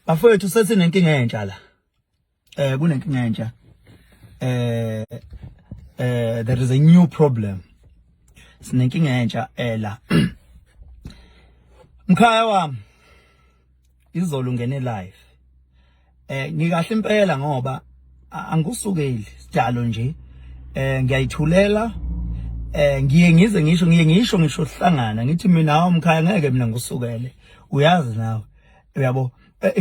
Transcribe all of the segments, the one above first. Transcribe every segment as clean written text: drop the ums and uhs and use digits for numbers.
Bafowethu sesinenkinga entsha la. Kunenkinga entsha. There is a new problem. Sinenkinga entsha la. Mkhaya wami izolo ungene live. Ngikahle impela ngoba angikusukeli sidalo nje. Ngiyayithulela ngiye ngize ngisho ngiye ngisho ngisho hlangana ngithi mina hawo mkhaya ngeke mina ngikusukele. Uyazi nawe. Uyabo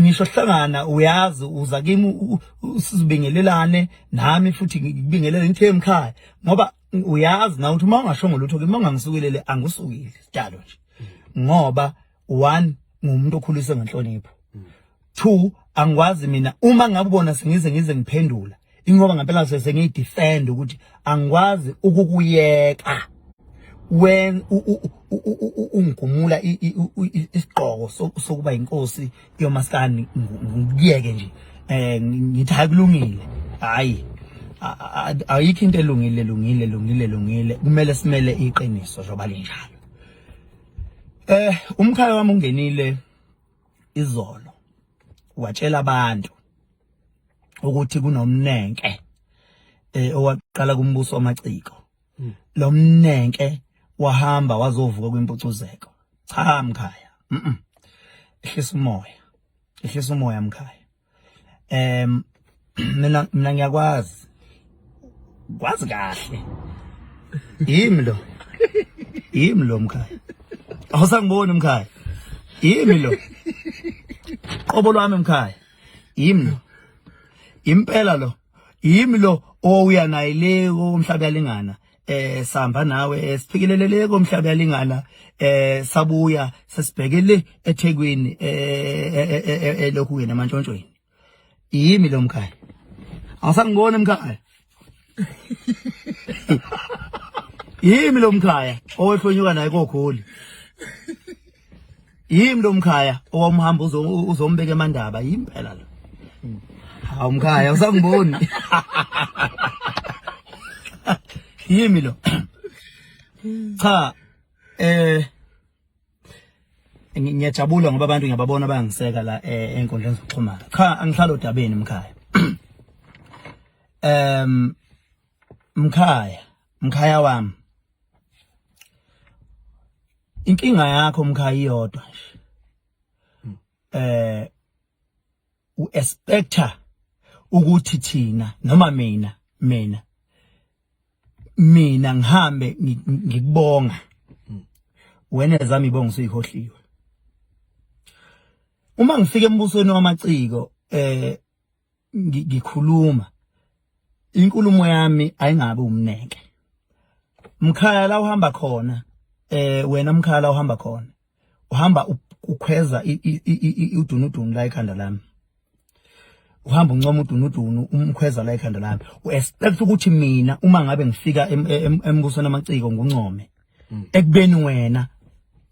ngisho hlangana uyazi uza kimi usizibingelelane nami futhi ngikubingelele ngithe emkhaya ngoba uyazi na ukuthi uma ungashongo lutho kimi ungangisukelele angusukile sidalo nje ngoba one ngumuntu okhuliswe ngenhlonipho two angikwazi mina uma ngabe ubona sengize ngize ngiphendula ingoba ngempela sengiyidefend ukuthi angikwazi ukukuyeka when ungigumula isigqoko sokuba inkosi yomaskandi ngikuyeke nje ngithi hayi kulungile hayi ayikho into elungile lungile lungile lungile kumele simele iqiniso njengoba linjalo. Umkhaya wami ungenile izolo watshela abantu ukuthi kunomnenke owaqala kumbuso wamaciko. Lo mnenke wahamba wazovuka kwimpucuzeko. Cha mkhaya. Ehlisa umoya. Ehlisa umoya mkhaya. Mina ngiyakwazi. Kwazi kahle. Yimi lo. Yimi lo mkhaya. Awusangiboni mkhaya. Yimi lo. Qobo lwami mkhaya. Yimi lo. Impela lo. Yimi lo owuya naye le komhlaba yalingana. Sihamba nawe siphikelelele komhlaba yalingana sabuya sesibhekele eThekwini elokhu yena emantshontshweni. Yimi lo mkhaya. Awusangiboni mkhaya. Yimi lo mkhaya owehlonyuka naye kokholi. Yimi lo mkhaya owamhamba uzombeka emandaba yimpela lo. Hawu mkhaya usangiboni. Yimi lo. Cha ngiyajabula ngoba abantu ngiyababona bayangiseka la ey'nkundleni zokuxhumana. Cha angihlali odabeni mkhaya. Mkhaya, mkhaya wami. Inkinga yakho mkhaya iyodwa nje. U-expecta ukuthi thina noma mina mina mina ngihambe ngikubonga wena ezami ibonga usuyikhohliwe. Uma ngifika embusweni wamaciko ngikhuluma inkulumo yami ayingabe umnenke. Mkhaya la uhamba khona wena mkhaya la uhamba khona uhamba ukhweza udunudunu la ekhanda lami. Uhamba uncoma udunudunu umkhweza la ekhanda lami. U-expect ukuthi mina uma ngabe ngifika embusweni amaciko nguncome. Ekubeni wena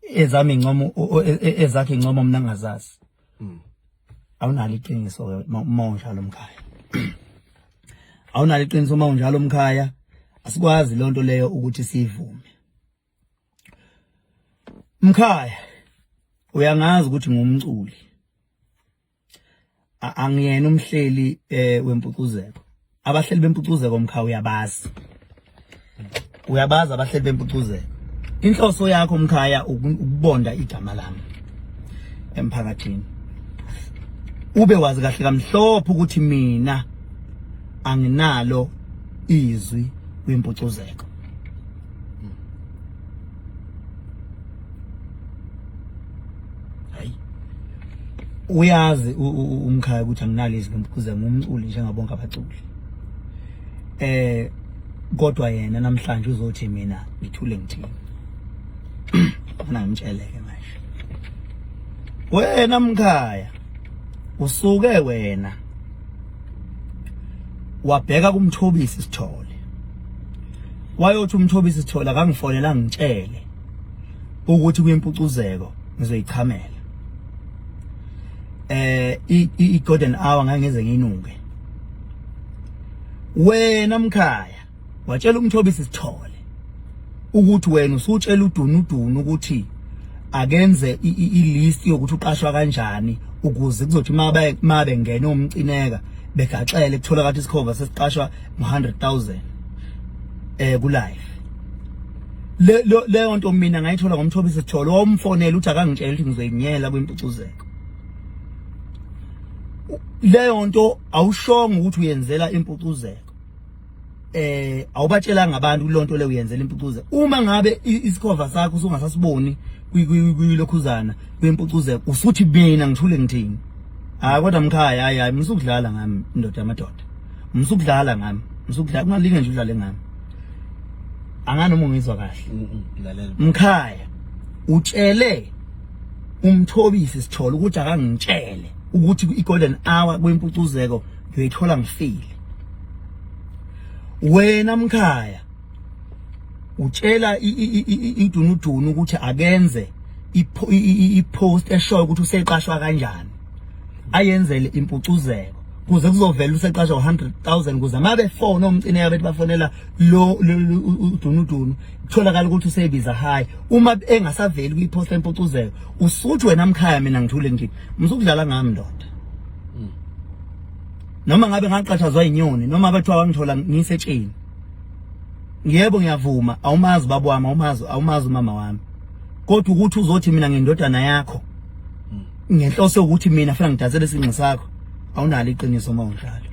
ezami incomo ezakhe incomo mina ngingazazi. Awunalo iqiniso ke uma unjalo mkhaya. Awunalo iqiniso uma unjalo mkhaya. Asikwazi lonto leyo ukuthi siyivume. Mkhaya uyangazi ukuthi ngumculi. Angiyena umhleli wempucuzeko. Abahleli bempucuzeko mkhaya uyabazi. Uyabazi abahleli bempucuzeko. Inhloso yakho mkhaya ukubonda igama lami emphakathini. Ube wazi kahle kamhlophe ukuthi mina anginalo izwi kwimpucuzeko. Hayi. Uyazi umkhaya ukuthi anginalo izwi kwimpucuzeko, ngumculi njengabonke abaculi. Kodwa yena namhlanje uzothi mina ngithule ngithini. Mina ngimtsheleke manje. Wena mkhaya usuke wena wabheka kumthobisi Sithole. Wayothi umthobisi Sithole akangifonela ngitshele ukuthi kuyimpucuzeko ngizoyichamela. I golden hour ngeke ngize nginuke. Wena mkhaya watshela umthobisi Sithole ukuthi wena usutshela udunudunu ukuthi akenze i-list yokuthi uqashwa kanjani Ukuze kuzothi mabe mabe ngena umcineka begaxele kutholakala isikhova sesiqashwa ngo-100,000 ku live. Le leyo nto mina ngayithola ngoMthobisi Sithole, wawumfonela uthi akangitshela ukuthi ngizoyinyela kwimpucuzeko. Leyo nto awushongo ukuthi uyenzela impucuzeko, awubatshelanga abantu kulonto le uyenzela impucuzeko. Uma ngabe isikhova sakho usungasasiboni kwilokhuzana kwimpucuzeko, usuthi mina ngithule ngithini? Hayi kodwa mkhaya, hayi hayi, msukudlala ngami indoda yamadoda, msukudlala ngami, msukudlala, kungalinge nje udlale ngami. Angani uma ungizwa kahle? Mkhaya, utshele uMthobisi Sithole ukuthi akangitshele ukuthi i-golden hour kwimpucuzeko ngiyoyithola ngifile. Wena mkhaya utshela idunudunu ukuthi akenze i-post eshoyo ukuthi useqashwa kanjani, ayenzele impucuzeko kuze kuzovela useqashwa 100,000, kuze mabe phone omcineka bethi bafonela lo udunudunu kutholakala ukuthi useyibiza high. Uma engasaveli kwi-post empucuzeko, usuthi wena mkhaya mina ngithule ngithi msukudlala ngami ndoda. Noma ngabe ngaqashazwa inyoni, noma bethiwa wangithola ngisetsheni, yebo ngiyavuma, awumazi baba wami, awumazi, awumazi umama wami, kodwa ukuthi uzothi mina ngindodana yakho ngenhloso yokuthi mina funa ngidansele isinqi sakho, awunalo iqiniso uma unjalo,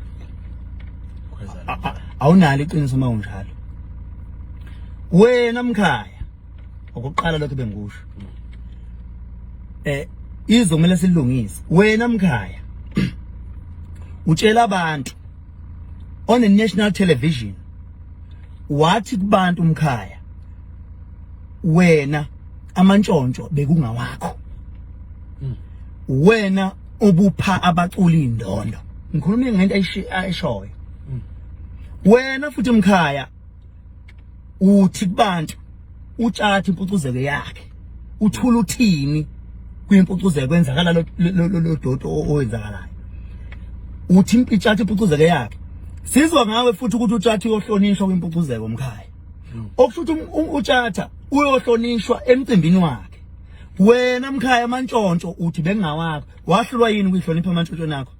awunalo iqiniso uma unjalo wena mkhaya. Okokuqala lokho bengikusho, izomele silungise. Wena mkhaya utshela abantu on a national television, wathi kubantu mkhaya wena amantshontsho bekungawakho, wena ubupha abaculi indondo. Ngikhuluma ngento ayishoyo. Wena futhi mkhaya uthi kubantu utshathi impucuzeko yakhe, uthula uthini kwimpucuzeko kwenzakala lo dodo owenzakalayo, uthi impitshathi impucuzeko yakhe. Sizwa ngawe futhi ukuthi utshathi uyohlonishwa kwimpucuzeko mkhaya, okusho ukuthi utshatha uyohlonishwa emcimbini wakhe. Wena mkhaya amantshontsho uthi bengawakho, wahlulwa yini ukuyihlonipha amantshontsho nakho?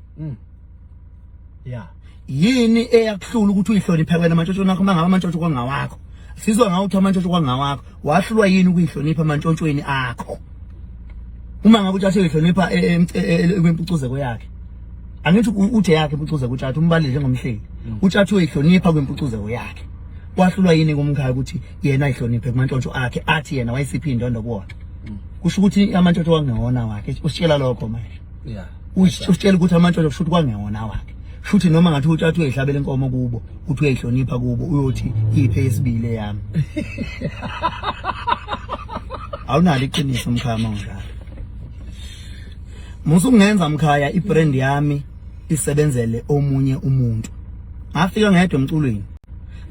Yini eyakuhlula ukuthi uyihloniphe wena amantshontsho akho mangabe amantshontsho kwangawakho? Sizwa ngawe ukuthi amantshontsho kwangawakho, wahlulwa yini ukuyihlonipha amantshontshweni akho uma ngabe utshathe uyihlonipha kwimpucuzeko yakhe? Angithi uthe yakhe impucuzeko, utshathe umbalile njengomhleli, utshathe uyihlonipha kwimpucuzeko yakhe. Wahlulwa yini kumkhaya ukuthi yena ayihloniphe kumantshontsho akhe athi yena wayesiphi indondo kuwona? Kusho ukuthi amantshontsho kwangewona wakhe, usitshela lokho manje. Usitshela ukuthi amantshontsho kusho ukuthi kwangewona wakhe. Shuthi noma ngathi utshathi uyayihlabela inkomo kubo, uthi uyayihlonipha kubo, uyothi iphe yesibili eyami. Awunalo iqiniso mkhaya uma unjalo. Musa ukungenza mkhaya ibrand yami isebenzele omunye umuntu. Ngafika ngedwa emculweni,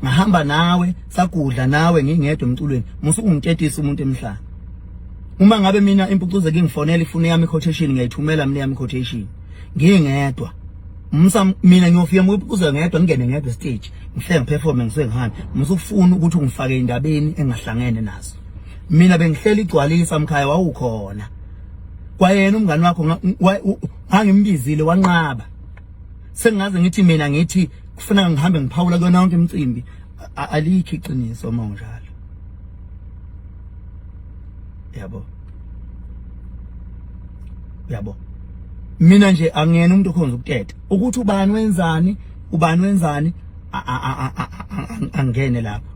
ngahamba nawe, sagudla nawe ngingedwa emculweni. Musa ukungitetisa umuntu emhlana. Uma ngabe mina impucuzeko ingifonela ifuna yami quotation, ngiyayithumela mina yami quotation ngingedwa. Musa mina ngiyofika ngikubuza ngedwa, ngingene ngedwa stage, ngifike ngiperforme, ngisuke ngihambe. Musa ufuna ukuthi ungifake indabeni engahlangene nazo. Mina bengihleli igcwalisa mkhaya, wawukhona kwayena umngani wakho, ngangimbizile wanqaba. Sengaze ngithi mina ngithi kufanele ngihambe ngiphawula kuyona yonke imicimbi. Alikho iqiniso uma unjalo, yabo yabo. Mina nje angiyena umuntu okhonza ukuteta ukuthi ubani wenzani, ubani wenzani, angene lapho.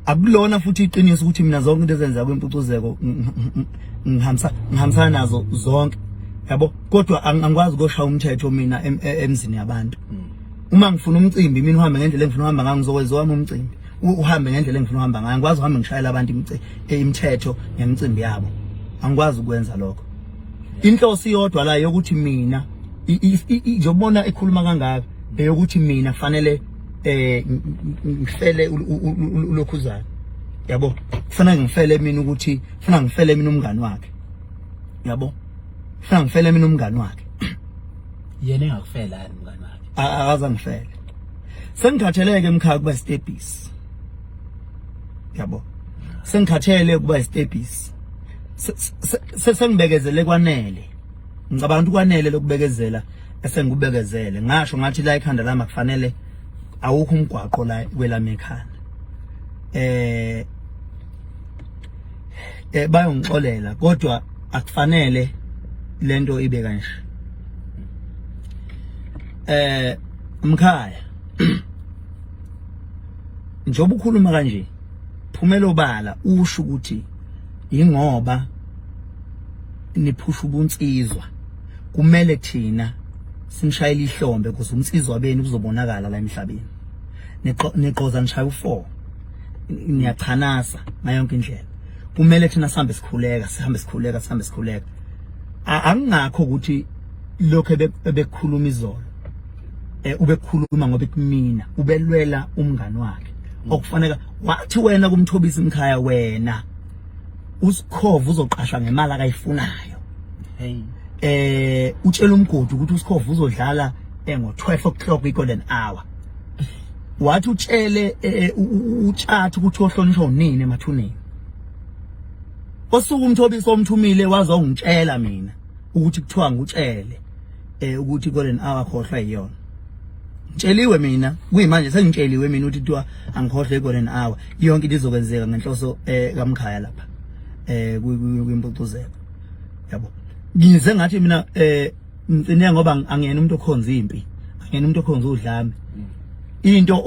Akulona futhi iqiniso ukuthi mina zonke into ezenza kwimpucuzeko ngihambisana nazo zonke, yabo, kodwa angikwazi ukushaya umthetho mina emzini yabantu. Uma ngifuna umcimbi mina uhambe ngendlela engifuna uhamba ngayo, ngizokwenza wami umcimbi uhambe ngendlela engifuna uhamba ngayo. Angikwazi uhambe ngishayela abantu imithetho ngemicimbi yabo, angikwazi ukwenza lokho. Inhloso iyodwa la yokuthi mina njengobona ekhuluma kangaka, eyokuthi mina fanele ngifele ulokhuzana, yabo, kufanele ngifele mina ukuthi kufanele ngifele mina umngani wakhe, yabo, kufanele ngifele mina umngani wakhe. Yena engakufela yini umngani wakhe? Akaze ngifele. Sengikhatheleke emkhaya kuba istebhisi, yabo, sengikhathele kuba istebhisi, sengibekezele kwanele. Ngicabanga ukuthi kwanele lokubekezela esengikubekezele. Ngasho ngathi la ekhanda lami akufanele, awukho umgwaqo la kwelami ekhanda. Bayongixolela, kodwa akufanele lento ibe kanje. Mkhaya, njengoba ukhuluma kanje, phumela obala usho ukuthi ingoba niphusha ubunsizwa, kumele thina simshayele ihlombe ukuze unsizwa benu kuzobonakala la emhlabeni. Niqoza nishaya u4, niyachanasa ngayo yonke indlela. Kumele thina sihambe sikhuleka, sihambe sikhuleka, sihambe sikhuleka. Angingakho ukuthi lokho ebekukhuluma izolo, ubekukhuluma ngoba kumina ubelwela umngani wakhe okufanele. Wathi wena kumthobisa imkhaya, wena uSikhova uzoqashwa ngemali akayifunayo. Hey. Utshela umgodi ukuthi uSikhova uzodlala ngo 12 o'clock i-golden hour. Wathi utshele utshathi ukuthi ohlonishwa unini emathuneni. Osuku umthobisi omthumile wazongitshela mina ukuthi kuthiwa ngutshele ukuthi golden hour khohlwa iyona. Ngitsheliwe mina, kuyimanje sengitsheliwe mina ukuthi kuthiwa angikhohlwe i-golden hour. Yonke into izokwenzeka ngenhloso kaMkhaya lapha kwimpucuzeko, yabo. Ngize ngathi mina ngicine ngoba angiyena umuntu okhonza impi, angiyena umuntu okhonza udlame. Into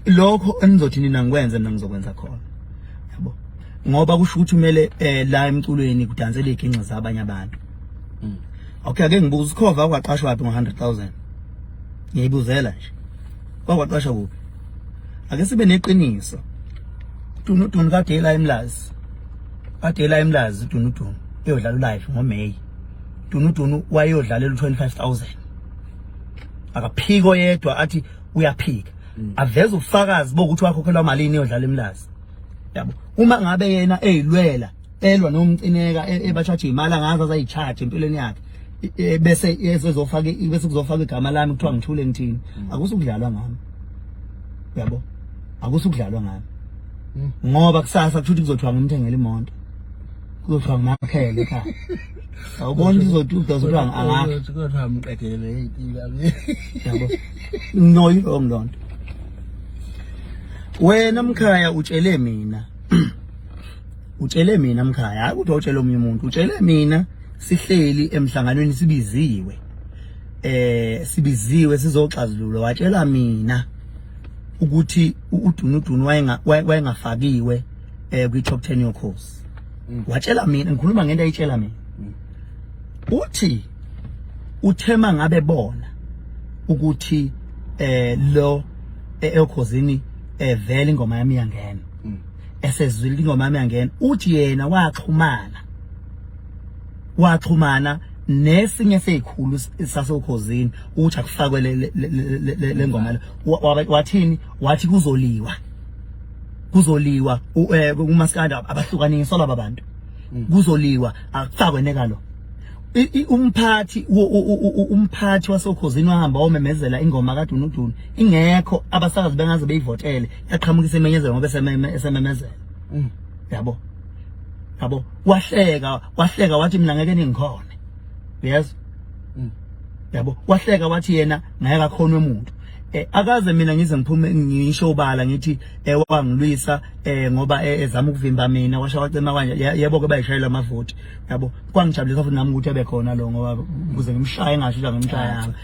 lokho enizothi nina ngikwenze, mina ngizokwenza khona, yabo, ngoba kusho ukuthi kumele la emculweni kudansele iginxa zabanye abantu. Okay, ake ngibuze, uSikhova kwaqashwa phi ngo-100,000? Ngiyibuzela nje, kwakwaqashwa kuphi? Ake sibe neqiniso. Dunudunu kade la eMlazi, kade la eMlazi uDunudunu eyodlala ulive ngoMay. Dunudunu wayeyodlalela u-25,000, akaphiko yedwa athi uyaphika, aveze ubufakazi bokuthi wakhokhelwa malini eyodlala eMlazi, yabo. Uma ngabe yena eyilwela, elwa nomcineka, eba-charge imali angazi azayi-charge empilweni yakhe, bese esezofaka, bese kuzofaka igama lami, kuthiwa ngithule ngithini? Akusukudlalwa ngami, yabo, akusukudlalwa ngami, ngoba kusasa kusho ukuthi kuzothiwa ngimthengele imoto, kuzothiwa ngimakhele ekhaya. Awubona, kuzothiwa angakhe. Kodwa mqedele inkinga. Yabo, no, i-wrong lonto. Wena mkhaya utshele mina, utshele mina mkhaya, hayi ukuthi utshele omunye umuntu, utshele mina sihleli emhlanganweni, sibiziwe, sibiziwe sizoxazulula. Watshela mina ukuthi uDunudunu wayengafakiwe kwi top 10 yokhozi. Watshela mina, ngikhuluma ngento ayitshela mina. Uthi uthema ngabe bona ukuthi lo ekhozini vele ingoma yami iyangena, esezwile ingoma yami yangena, uthi yena waxhumana nesinye seyikhulu sasokhozini ukuthi akufakwe le ngoma le. Wathini? Wathi kuzoliwa, kuzoliwa kumaskandi, abahlukaniswa laba bantu, kuzoliwa, akufakwe nekalo. Umphathi wasokhozini wahamba womemezela ingoma kaDunudunu ingekho, abasakazi bengaze beyivotele, yaqhamuka isemenyezela ngoba esememezela, yabo, yabo. Wahleka, wahleka, wathi mina ngeke ningikhone, uyezwa, yabo. Wahleka wathi yena ngeke akhonwe umuntu. Akaze mina ngize ngiphume ngisho obala ngithi wangilwisa ngoba ezama ukuvimba mina, washa wacima kanje. Yebo ke, bayishayela amavoti, yabo. Kwangijabulisa futhi nami ukuthi ebe khona lo, ngoba ukuze ngimshaye ngasho ukuthi angimshayanga.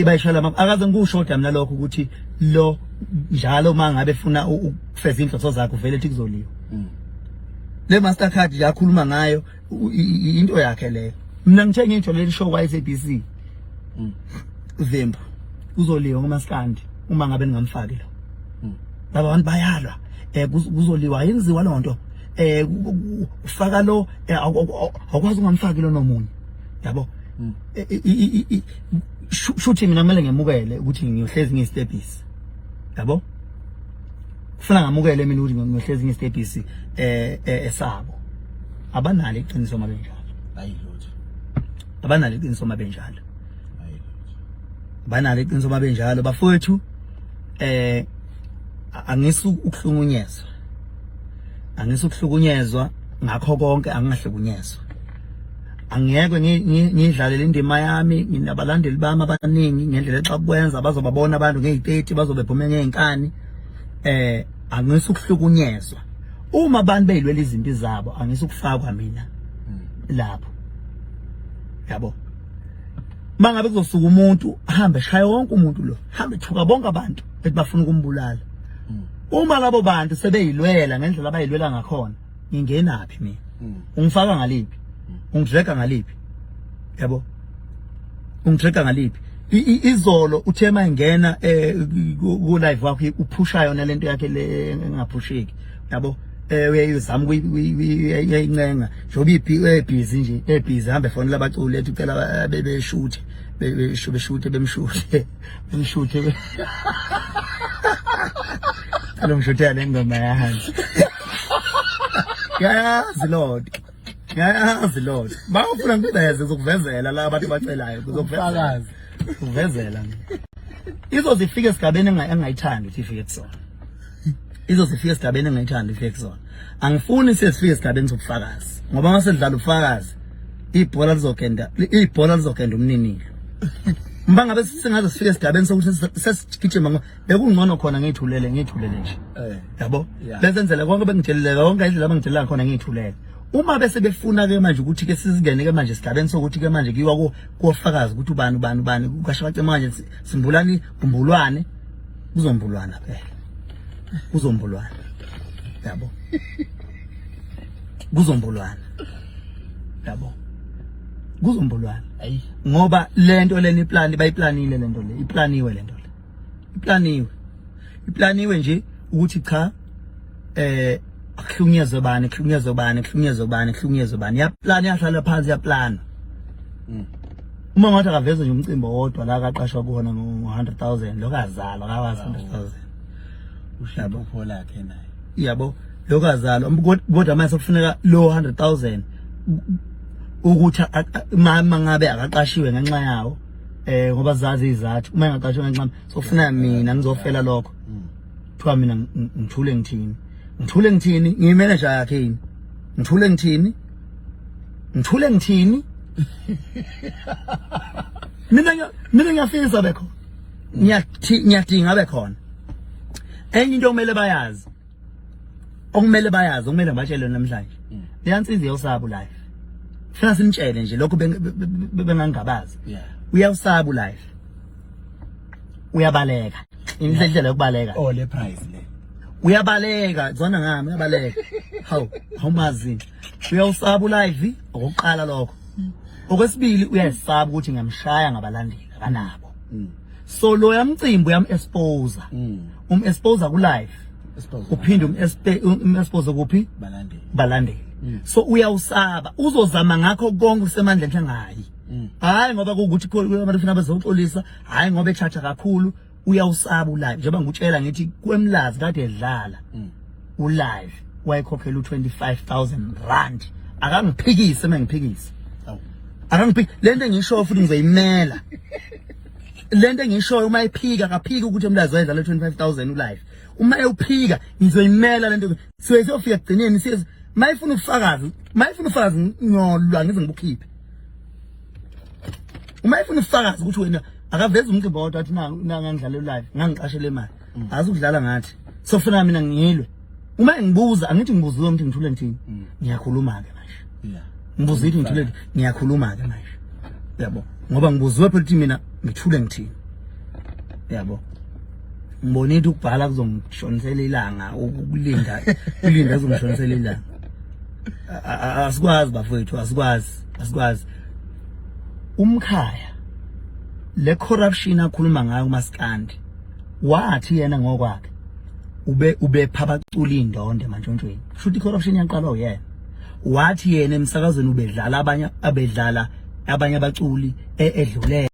Bayishayela, akaze ngikushoda mina lokho ukuthi lo njalo uma ngabe efuna ukufeza inhloso zakhe uvele ethi kuzoliwa. Le Mastercard nje akhuluma ngayo, into yakhe leyo. Mina ngithe ngitsho leli show kwa SABC, Vimbo, kuzoliwa ngomaskandi uma ngabe ningamfaki lo. Laba bantu bayalwa, kuzoliwa, yenziwa lonto, ufaka lo, awukwazi ungamfaki lo nomunye, yabo. Shuthi mina kumele ngemukele ukuthi ngiyohlezi ngiyistebhisi, yabo. Kufuna ngamukele mina ukuthi ngiyohlezi ngiyistebhisi esabo. Abanalo iqiniso mabenjalo. Hayi lutho. Abanalo iqiniso mabenjalo. Hayi lutho. Banalo iqiniso mabenjalo, bafowethu. Angisi ukuhlukunyezwa, angisi ukuhlukunyezwa ngakho konke, angingahlukunyezwa. Angiyekwe ngidlalele indima yami, nginabalandeli bami abaningi ngendlela exa kwenza bazobabona abantu ngey'teti bazobe bephume ngey'nkani. Angisukuhlukunyezwa. Uma abantu beyilwela izimpi zabo angisukufakwa mina lapho. Yabo. Mangabe kuzosuka umuntu ahambe shaya wonke umuntu lo, hambe thuka bonke abantu ethi bafuna ukumbulala. Uma labo bantu sebeyilwela ngendlela abayilwela ngakhona, ngingenaphi mina? Ungifaka ngaliphi? Ungidrega ngaliphi? Yabo. Ungidrega ngaliphi? Izolo uthe mayingena ku live wakho uphusha yona lento yakhe le engaphusheki. Yabo. Uyayizama ukuyincenga njengoba ebhizi nje ebhizi hambe fonela abaculi ethi ucela beshuthe beshuthe bemshuthe bemshuthe cela umshuthela le ngoma yami. Ngiyayazi loo nto, ngiyayazi loo nto. Bawufuna ngikuveze, ngizokuvezela la abantu abacelayo, ngizokuvezela, ngizokuvezela. Izoze ifike esigabeni engingayithandi ukuthi ifike kusona. Izoze ifike esigabeni engingayithandi ifike kusona. Angifuni sesifike esigabeni sobufakazi ngoba uma sedlala ubufakazi ibhola lizogenda, ibhola lizogenda umninilo. Uma ngabe singaze sifike esigabeni sokuthi sesigijima ngoba bekungcono khona ngiyithulele, ngiyithulele nje. Yabo? Bezenzele konke bengitshelile konke indlela abangitshelela khona ngiyithulele. Uma bese befuna ke manje ukuthi ke sizingene ke manje esigabeni sokuthi ke manje kuyiwa kofakazi ukuthi ubani ubani ubani kwasho bace manje simbulani kumbulwane kuzombulwana phela. Kuzombulwana. Yabo. Kuzombulwana. Yabo. Kuzombulwana. Ayi. Ngoba lento lena iplan bayiplanile lento le, iplaniwe lento le. Iplaniwe. Iplaniwe nje ukuthi cha akuhlukunyezwe bani, kuhlukunyezwe bani, kuhlukunyezwe bani, kuhlukunyezwe bani. Yaplan yahlala phansi yaplana. Uma ngathi akaveze nje umcimbi owodwa la akaqashwa kuwona ngo-100,000 lokazalwa akawazi 100,000. Ushaba upho lakhe naye. Yabo lokazalwa kodwa manje sekufuneka lo 100,000 ukuthi uma ngabe akaqashiwe ngenxa yawo ngoba zazi izathu uma engaqashiwe ngenxa sofuna mina ngizofela lokho. Kuthiwa mina ngithule ngithini? Ngithule ngithini? Ngiyimanager yakhe yini? Ngithule ngithini? Ngithule ngithini? Mina mina ngiyafisa bekho. Ngiyathi ngiyadinga bekhona. Enye into okumele bayazi. Okumele bayazi, okumele ngibatshele namhlanje. Leyansizwa iyawusaba life. Funa simtshele nje lokho bengangabazi. Uyawusaba life. Uyabaleka. Indlela yokubaleka. Oh le price le. Uyabaleka, zona ngami uyabaleka. Hawu, awumazi. Uyawusaba ulive okokuqala lokho. Okwesibili uyayisaba ukuthi ngiyamshaya ngabalandeli akanabo. So lo yamcimbi uyam expose. Expose ku live. Uphinde expose kuphi? Balandeli. Balandeli. So uyawusaba, uzozama ngakho konke kusemandleni engayi. Hayi ngoba kuwukuthi abantu funa bezoxolisa, hayi ngoba echacha kakhulu, uyawusaba ulive. Njengoba ngikutshela ngithi kwemlazi kade edlala. Ulive wayekhokhela u25000 rand. Akangiphikise mengiphikise. Akangiphiki lento engishoyo futhi ngizoyimela. Lento engishoyo uma ephika akaphiki ukuthi emlazi wayedlala 25000 ulive. Uma ewuphika ngizoyimela lento. Siye siyofika ekugcineni siye mayifuna ubufakazi, mayifuna ubufakazi ngiyolwa ngize ngibukhiphe. Uma ifuna ubufakazi ukuthi wena akavezi umcimbi owodwa athi na ngangidlala live, ngangiqashele imali. Azi ukudlala ngathi. Sofuna mina ngilwe. Uma ngibuza angithi ngibuziwe ukuthi ngithule ngithini. Ngiyakhuluma ke manje. Ngibuza ukuthi ngithule ngiyakhuluma ke manje. Yabo. Ngoba ngibuziwe phela ukuthi mina ngithule ngithini. Yabo. Ngibona ukuthi ukubhala kuzongishonisela ilanga, ukulinda kulinda kuzongishonisela ilanga. Asikwazi bafowethu, asikwazi, asikwazi. Umkhaya le corruption akhuluma ngayo uMaskandi wathi yena ngokwakhe ubepha abaculi indonde emantshontshweni. Shuthi corruption yaqalwa uyena. Wathi yena emsakazweni ubedlala abanye abedlala abanye abaculi edlulele.